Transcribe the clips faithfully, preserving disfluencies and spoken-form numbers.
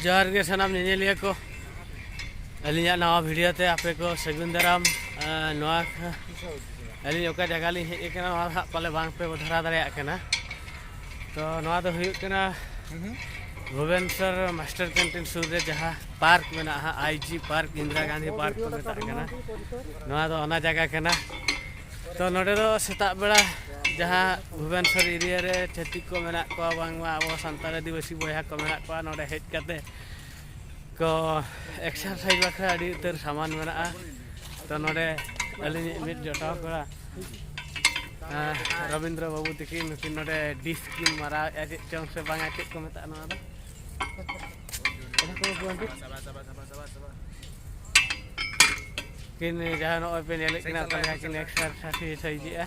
ᱡᱚᱦᱟᱨ ᱜᱮ ᱥᱟᱱᱟᱢ ᱧᱮᱧᱮᱞᱤᱭᱟᱹ ᱠᱚ, ᱟᱹᱞᱤᱧᱟᱜ ᱱᱟᱣᱟ ᱵᱷᱤᱰᱤᱭᱳ ᱛᱮ ᱟᱯᱮ ᱠᱚ ᱥᱟᱹᱜᱩᱱ ᱫᱟᱨᱟᱢ᱾ ᱟᱨ ᱱᱚᱣᱟ ᱟᱹᱞᱤᱧ ᱚᱠᱟ ᱡᱟᱭᱜᱟ ᱞᱤᱧ ᱦᱮᱡ ᱟᱠᱟᱱᱟ, ᱱᱚᱣᱟ ᱫᱚ ᱦᱟᱸᱜ ᱯᱟᱞᱮ ᱵᱟᱝ ᱯᱮ ᱵᱚᱫᱷᱨᱟ ᱫᱟᱲᱮᱭᱟᱜ ᱠᱟᱱᱟ᱾ ᱛᱚ ᱱᱚᱣᱟ ᱫᱚ ᱦᱩᱭᱩᱜ ᱠᱟᱱᱟ ᱵᱷᱩᱵᱮᱱᱥᱚᱨ ᱢᱟᱥᱴᱟᱨ ᱠᱮᱱᱴᱤᱱ ᱥᱩᱨ ᱨᱮ ᱡᱟᱦᱟᱸ ᱯᱟᱨᱠ ᱢᱮᱱᱟᱜᱼᱟ, ᱟᱭ ᱡᱤ ᱯᱟᱨᱠ, ᱤᱱᱫᱤᱨᱟ ᱜᱟᱱᱫᱷᱤ ᱯᱟᱨᱠ ᱠᱚ ᱢᱮᱛᱟᱜ ᱠᱟᱱᱟ᱾ ᱱᱚᱣᱟ ᱫᱚ ᱚᱱᱟ ᱡᱟᱭᱜᱟ ᱠᱟᱱᱟ᱾ ᱛᱚ ᱱᱚᱰᱮ ᱫᱚ ᱥᱮᱛᱟᱜ ᱵᱮᱲᱟ ᱡᱟᱦᱟᱸ ᱵᱷᱩᱵᱮᱱᱥᱚᱨ ᱮᱨᱤᱭᱟ ᱨᱮ ᱪᱷᱟᱹᱛᱤᱠ ᱠᱚ ᱢᱮᱱᱟᱜ ᱠᱚᱣᱟ, ᱵᱟᱝᱢᱟ ᱟᱵᱚ ᱥᱟᱱᱛᱟᱲ ᱟᱹᱫᱤᱵᱟᱹᱥᱤ ᱵᱚᱭᱦᱟ ᱠᱚ ᱢᱮᱱᱟᱜ ᱠᱚᱣᱟ, ᱱᱚᱰᱮ ᱦᱮᱡ ᱠᱟᱛᱮ ᱠᱚ ᱮᱠᱥᱟᱨᱥᱟᱭᱤᱡᱽ ᱵᱟᱠᱷᱨᱟ ᱟᱹᱰᱤ ᱩᱛᱟᱹᱨ ᱥᱟᱢᱟᱱ ᱢᱮᱱᱟᱜᱼᱟ᱾ ᱛᱚ ᱱᱚᱰᱮ ᱟᱹᱞᱤᱧᱤᱡ ᱢᱤᱫ ᱡᱚᱴᱟᱣ ᱠᱚᱲᱟ, ᱟᱸ, ᱨᱚᱵᱤᱱᱫᱨᱚ ᱵᱟᱹᱵᱩ ᱛᱤᱠᱤᱱ, ᱱᱩᱠᱤᱱ ᱱᱚᱰᱮ ᱰᱤᱥᱠ ᱠᱤᱱ ᱢᱟᱨᱟᱣᱮᱫᱼᱟ, ᱪᱮᱫ ᱪᱚᱝ ᱥᱮ ᱵᱟᱝᱟ, ᱪᱮᱫ ᱠᱚ ᱢᱮᱛᱟᱜᱼᱟ ᱱᱚᱣᱟ ᱫᱚ? ᱠᱤᱱ ᱡᱟᱦᱟᱸ ᱱᱚᱜᱼᱚᱭ ᱯᱮ ᱧᱮᱞᱮᱫ ᱠᱤᱱᱟ, ᱚᱠᱟ ᱞᱮᱠᱟ ᱠᱤᱱ ᱮᱠᱥᱟᱨᱥᱟᱭᱤᱡᱮᱜᱼᱟ᱾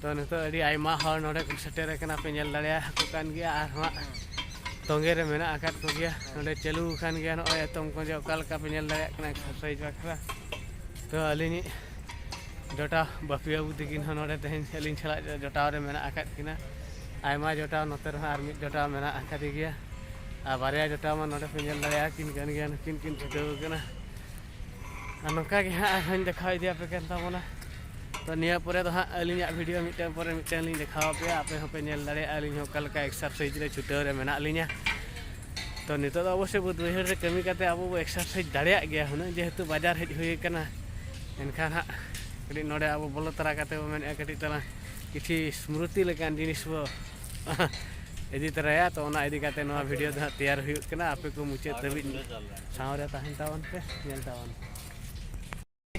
ᱛᱚ ᱱᱤᱛᱚᱜ ᱟᱹᱰᱤ ᱟᱭᱢᱟ ᱦᱚᱲ ᱱᱚᱰᱮ ᱠᱚ ᱥᱮᱴᱮᱨ ᱟᱠᱟᱱᱟ, ᱯᱮ ᱧᱮᱞ ᱫᱟᱲᱮᱭᱟᱠᱚ ᱠᱟᱱ ᱜᱮᱭᱟ, ᱟᱨᱦᱚᱸ ᱛᱚᱸᱜᱮ ᱨᱮ ᱢᱮᱱᱟᱜ ᱟᱠᱟᱫ ᱠᱚᱜᱮᱭᱟ᱾ ᱱᱚᱰᱮ ᱪᱟᱹᱞᱩ ᱟᱠᱟᱱ ᱜᱮᱭᱟ ᱱᱚᱜᱼᱚᱭ ᱮᱛᱚᱢ ᱠᱚᱸᱡᱮ, ᱚᱠᱟ ᱞᱮᱠᱟ ᱯᱮ ᱧᱮᱞ ᱫᱟᱲᱮᱭᱟᱜ ᱠᱟᱱᱟ ᱮᱠᱥᱟᱨᱥᱟᱭᱤᱡᱽ ᱵᱟᱠᱷᱨᱟ᱾ ᱛᱚ ᱟᱹᱞᱤᱧᱤᱡ ᱡᱚᱴᱟᱣ ᱵᱟᱯᱤ ᱵᱟᱹᱵᱩ ᱛᱟᱹᱠᱤᱱ ᱦᱚᱸ ᱱᱚᱰᱮ ᱛᱮᱦᱮᱧ ᱟᱹᱞᱤᱧ ᱥᱟᱞᱟᱜ ᱡᱚᱴᱟᱣ ᱨᱮ ᱢᱮᱱᱟᱜ ᱟᱠᱟᱫ ᱠᱤᱱᱟ᱾ ᱟᱭᱢᱟ ᱡᱚᱴᱟᱣ ᱱᱚᱛᱮ ᱨᱮᱦᱚᱸ ᱟᱨ ᱢᱤᱫ ᱡᱚᱴᱟᱣ ᱢᱮᱱᱟᱜ ᱟᱠᱟᱫᱮ ᱜᱮᱭᱟ᱾ ᱟᱨ ᱵᱟᱨᱭᱟ ᱡᱚᱴᱟᱣ ᱢᱟ ᱱᱚᱰᱮ ᱯᱮ ᱧᱮᱞ ᱫᱟᱲᱮᱭᱟᱠᱤᱱ ᱠᱟᱱ ᱜᱮᱭᱟ, ᱱᱩᱠᱤᱱ ᱠᱤᱱ ᱪᱷᱩᱴᱟᱹᱣ ᱟᱠᱟᱱᱟ᱾ ᱟᱨ ᱱᱚᱝᱠᱟ ᱜᱮ ᱦᱟᱸᱜ ᱟᱨᱦᱚᱸᱧ ᱫᱮᱠᱷᱟᱣ ᱤᱫᱤᱭᱟᱯᱮ ᱠᱟᱱ ᱛᱟᱵᱚᱱᱟ᱾ ᱛᱚ ᱱᱤᱭᱟᱹ ᱯᱚᱨᱮ ᱫᱚ ᱦᱟᱸᱜ ᱟᱹᱞᱤᱧᱟᱜ ᱵᱷᱤᱰᱤᱭᱳ ᱢᱤᱫᱴᱟᱝ ᱯᱚᱨᱮ ᱢᱤᱫᱴᱟᱝ ᱞᱤᱧ ᱫᱮᱠᱷᱟᱣ ᱟᱯᱮᱭᱟ, ᱟᱯᱮ ᱦᱚᱸᱯᱮ ᱧᱮᱞ ᱫᱟᱲᱮᱭᱟᱜᱼᱟ ᱟᱹᱞᱤᱧ ᱦᱚᱸ ᱚᱠᱟ ᱞᱮᱠᱟ ᱮᱠᱥᱟᱨᱥᱟᱭᱤᱡᱽ ᱨᱮ ᱪᱷᱩᱴᱟᱹᱣ ᱨᱮ ᱢᱮᱱᱟᱜ ᱞᱤᱧᱟ᱾ ᱛᱚ ᱱᱤᱛᱚᱜ ᱫᱚ ᱚᱵᱚᱥᱥᱳᱭ ᱵᱟᱹᱫᱽ ᱵᱟᱹᱭᱦᱟᱹᱲ ᱨᱮ ᱠᱟᱹᱢᱤ ᱠᱟᱛᱮ ᱟᱵᱚ ᱵᱚ ᱮᱠᱥᱟᱨᱥᱟᱭᱤᱡᱽ ᱫᱟᱲᱮᱭᱟᱜ ᱜᱮᱭᱟ ᱦᱩᱱᱟᱹᱝ, ᱡᱮᱦᱮᱛᱩ ᱵᱟᱡᱟᱨ ᱦᱮᱡ ᱦᱩᱭ ᱟᱠᱟᱱᱟ᱾ ᱮᱱᱠᱷᱟᱱ ᱦᱟᱸᱜ ᱠᱟᱹᱴᱤᱡ ᱱᱚᱰᱮ ᱟᱵᱚ ᱵᱚᱞᱚ ᱛᱚᱨᱟ ᱠᱟᱛᱮ ᱵᱚ ᱢᱮᱱᱮᱫᱼᱟ, ᱠᱟᱹᱴᱤᱡ ᱛᱟᱞᱟᱝ ᱠᱤᱪᱷᱤ ᱥᱢᱨᱩᱛᱤ ᱞᱮᱠᱟᱱ ᱡᱤᱱᱤᱥ ᱵᱚ ᱤᱫᱤ ᱛᱚᱨᱟᱭᱟ᱾ ᱛᱚ ᱚᱱᱟ ᱤᱫᱤ ᱠᱟᱛᱮ ᱱᱚᱣᱟ ᱵᱷᱤᱰᱤᱭᱳ ᱫᱚ ᱦᱟᱸᱜ ᱛᱮᱭᱟᱨ ᱦᱩᱭᱩᱜ ᱠᱟᱱᱟ᱾ ᱟᱯᱮ ᱠᱚ ᱢᱩᱪᱟᱹᱫ ᱫᱷᱟᱹᱵᱤᱡ ᱥᱟᱶ ᱨᱮ ᱛᱟᱦᱮᱱ ᱛᱟᱵᱚᱱ ᱯᱮ, ᱧᱮᱞ ᱛᱟᱵᱚᱱ ᱯᱮ᱾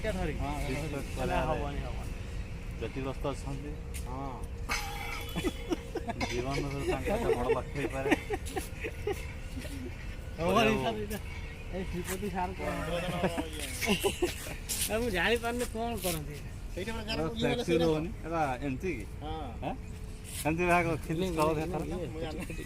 ᱦᱚᱵᱚᱱ, ᱦᱚᱵᱚᱱ। କ୍ଷତିଗ୍ରସ୍ତ ଅଛନ୍ତି। ହଁ। ଜୀବନରେ ତାଙ୍କ ସହିତ ବଡ଼ ଲକ୍ଷ୍ୟ ହେଇପାରେ। ହବନି। ଏଇ ଶ୍ରୀପତି ସାର୍ କଣ? ଏ, ମୁଁ ଜାଣିପାରୁନି କଣ କରନ୍ତି। ଏଇଟା ଗୋଟେ ଯାହାର ଇଏ ହେଲେ ଟ୍ୟାକ୍ସି ସେଇଟା ରହୁନି, ଏଟା ଏମିତି କି? ହଁ। ଆଁ? ଏମିତି ଭାଗ ଖିଲିସ୍ କର ଏଥର। ମୁଁ ଜାଣିନି।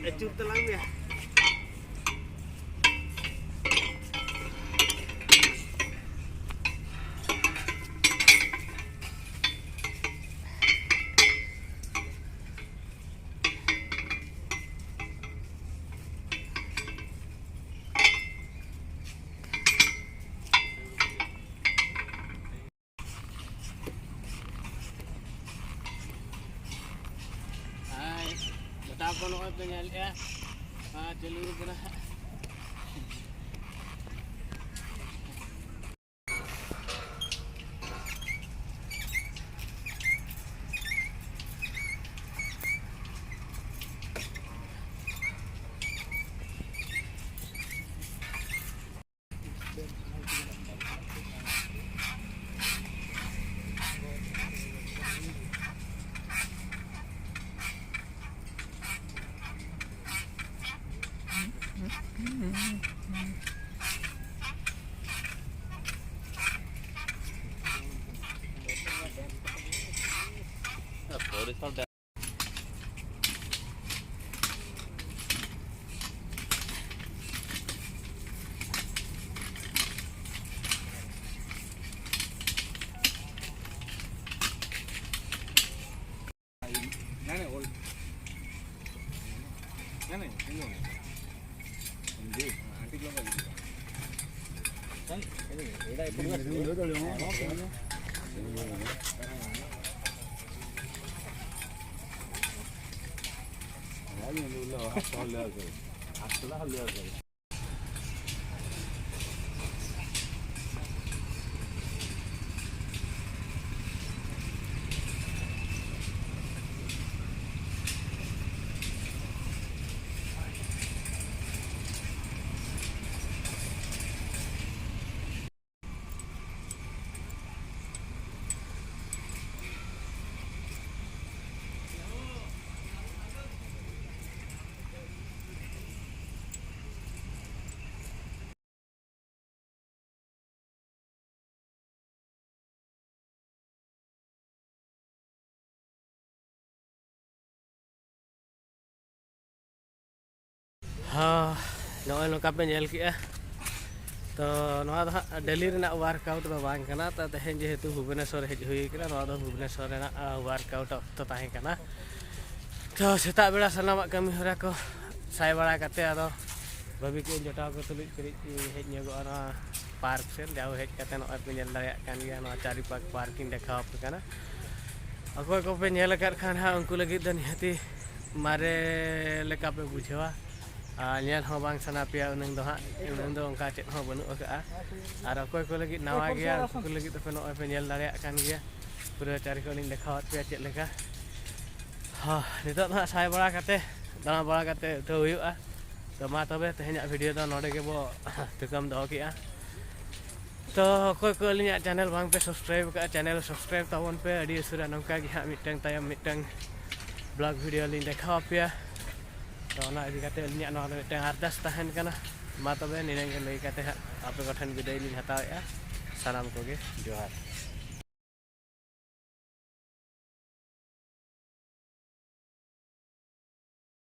ᱟᱹᱪᱩᱨ ᱛᱟᱞᱟᱝ ᱢᱮ᱾ ᱦᱮᱸ, ᱜᱚᱴᱟ ᱠᱚ ᱱᱚᱜᱼᱚᱭ ᱯᱮ ᱧᱮᱞᱮᱫᱼᱟ᱾ ᱦᱮᱸ, ᱪᱟᱹᱞᱩ ᱠᱟᱱᱟ ᱦᱟᱸᱜ᱾ ᱟᱦ, ᱱᱚᱜᱼᱚᱭ ᱱᱚᱝᱠᱟ ᱯᱮ ᱧᱮᱞ ᱠᱮᱜᱼᱟ᱾ ᱛᱚ ᱱᱚᱣᱟ ᱫᱚ ᱦᱟᱸᱜ ᱰᱮᱞᱤ ᱨᱮᱱᱟᱜ ᱣᱟᱨᱠᱟᱣᱩᱴ ᱫᱚ ᱵᱟᱝ ᱠᱟᱱᱟ᱾ ᱛᱚ ᱛᱮᱦᱮᱧ ᱡᱮᱦᱮᱛᱩ ᱵᱷᱩᱵᱽᱱᱮᱥᱚᱨ ᱦᱮᱡ ᱦᱩᱭ ᱠᱟᱱᱟ, ᱱᱚᱣᱟ ᱫᱚ ᱵᱷᱩᱵᱽᱱᱮᱥᱚᱨ ᱨᱮᱱᱟᱜ ᱣᱟᱨᱠᱟᱣᱩᱴ ᱚᱠᱛᱚ ᱛᱟᱦᱮᱸ ᱠᱟᱱᱟ᱾ ᱛᱚ ᱥᱮᱛᱟᱜ ᱵᱮᱲᱟ ᱥᱟᱱᱟᱢᱟᱜ ᱠᱟᱹᱢᱤ ᱦᱚᱨᱟ ᱠᱚ ᱥᱟᱭ ᱵᱟᱲᱟ ᱠᱟᱛᱮ, ᱟᱫᱚ ᱵᱷᱟᱹᱵᱤ ᱠᱮᱫᱟᱹᱧ ᱡᱚᱴᱟᱣ ᱠᱚ ᱛᱩᱞᱩᱡ ᱠᱟᱹᱴᱤᱡ ᱦᱮᱡ ᱧᱚᱜᱚᱜᱼᱟ ᱱᱚᱣᱟ ᱯᱟᱨᱠ ᱥᱮᱫ᱾ ᱡᱟᱣ ᱦᱮᱡ ᱠᱟᱛᱮ ᱱᱚᱜᱼᱚᱭ ᱯᱮ ᱧᱮᱞ ᱫᱟᱲᱮᱭᱟᱜ ᱠᱟᱱ ᱜᱮᱭᱟ, ᱱᱚᱣᱟ ᱪᱟᱨᱤ ᱯᱟᱠ ᱯᱟᱨᱠ ᱤᱧ ᱫᱮᱠᱷᱟᱣ ᱟᱯᱮ ᱠᱟᱱᱟ᱾ ᱚᱠᱚᱭ ᱠᱚᱯᱮ ᱧᱮᱞ ᱟᱠᱟᱫ ᱠᱷᱟᱱ ᱦᱟᱸᱜ, ᱩᱱᱠᱩ ᱞᱟᱹᱜᱤᱫ ᱫᱚ ᱱᱤᱦᱟᱹᱛᱤ ᱢᱟᱨᱮ ᱞᱮᱠᱟ ᱯᱮ ᱵᱩᱡᱷᱟᱹᱣᱟ᱾ ᱟᱨ ᱧᱮᱞ ᱦᱚᱸ ᱵᱟᱝ ᱥᱟᱱᱟ ᱯᱮᱭᱟ ᱩᱱᱟᱹᱝ ᱫᱚ ᱦᱟᱸᱜ, ᱩᱱᱟᱹᱝ ᱫᱚ ᱚᱱᱠᱟ ᱪᱮᱫ ᱦᱚᱸ ᱵᱟᱹᱱᱩᱜ ᱟᱠᱟᱫᱼᱟ᱾ ᱟᱨ ᱚᱠᱚᱭ ᱠᱚ ᱞᱟᱹᱜᱤᱫ ᱱᱟᱣᱟ ᱜᱮᱭᱟ, ᱩᱱᱠᱩ ᱠᱚ ᱞᱟᱹᱜᱤᱫ ᱫᱚᱯᱮ ᱱᱚᱜᱼᱚᱭ ᱯᱮ ᱧᱮᱞ ᱫᱟᱲᱮᱭᱟᱜ ᱠᱟᱱ ᱜᱮᱭᱟ, ᱯᱩᱨᱟᱹ ᱪᱟᱹᱨᱤ ᱠᱷᱚᱱ ᱞᱤᱧ ᱫᱮᱠᱷᱟᱣᱟᱫ ᱯᱮᱭᱟ ᱪᱮᱫ ᱞᱮᱠᱟ᱾ ᱦᱚᱸ, ᱱᱤᱛᱚᱜ ᱫᱚ ᱦᱟᱸᱜ ᱥᱟᱭ ᱵᱟᱲᱟ ᱠᱟᱛᱮ, ᱫᱟᱬᱟ ᱵᱟᱲᱟ ᱠᱟᱛᱮ ᱩᱴᱷᱟᱹᱣ ᱦᱩᱭᱩᱜᱼᱟ᱾ ᱛᱚ ᱢᱟ ᱛᱚᱵᱮ, ᱛᱮᱦᱮᱧᱟᱜ ᱵᱷᱤᱰᱤᱭᱳ ᱫᱚ ᱱᱚᱰᱮ ᱜᱮᱵᱚ ᱛᱷᱩᱠᱟᱹᱢ ᱫᱚᱦᱚ ᱠᱮᱜᱼᱟ᱾ ᱛᱚ ᱚᱠᱚᱭ ᱠᱚ ᱟᱹᱞᱤᱧᱟᱜ ᱪᱮᱱᱮᱞ ᱵᱟᱝ ᱯᱮ ᱥᱟᱵᱥᱠᱨᱟᱭᱤᱵ ᱟᱠᱟᱫᱼᱟ, ᱪᱮᱱᱮᱞ ᱥᱟᱵᱥᱠᱨᱟᱭᱤᱵ ᱛᱟᱵᱚᱱ ᱯᱮ᱾ ᱟᱹᱰᱤ ᱩᱥᱟᱹᱨᱟ ᱱᱚᱝᱠᱟ ᱜᱮ ᱦᱟᱸᱜ ᱢᱤᱫᱴᱟᱝ ᱛᱟᱭᱚᱢ ᱢᱤᱫᱴᱟᱝ ᱵᱞᱚᱜ ᱵᱷᱤᱰᱤᱭᱳ ᱞᱤᱧ ᱫᱮᱠᱷᱟᱣ ᱟᱯᱮᱭᱟ᱾ ᱛᱚ ᱚᱱᱟ ᱤᱫᱤ ᱠᱟᱛᱮ ᱟᱹᱞᱤᱧᱟᱜ ᱱᱚᱣᱟ ᱫᱚ ᱢᱤᱫᱴᱟᱝ ᱟᱨᱫᱟᱥ ᱛᱟᱦᱮᱱ ᱠᱟᱱᱟ᱾ ᱢᱟ ᱛᱚᱵᱮ ᱱᱤᱱᱟᱹᱜ ᱜᱮ ᱞᱟᱹᱭ ᱠᱟᱛᱮ ᱦᱟᱸᱜ ᱟᱯᱮ ᱠᱚᱴᱷᱮᱱ ᱵᱤᱫᱟᱹᱭ ᱞᱤᱧ ᱦᱟᱛᱟᱣᱮᱫᱼᱟ᱾ ᱥᱟᱱᱟᱢ ᱠᱚᱜᱮ ᱡᱚᱦᱟᱨ᱾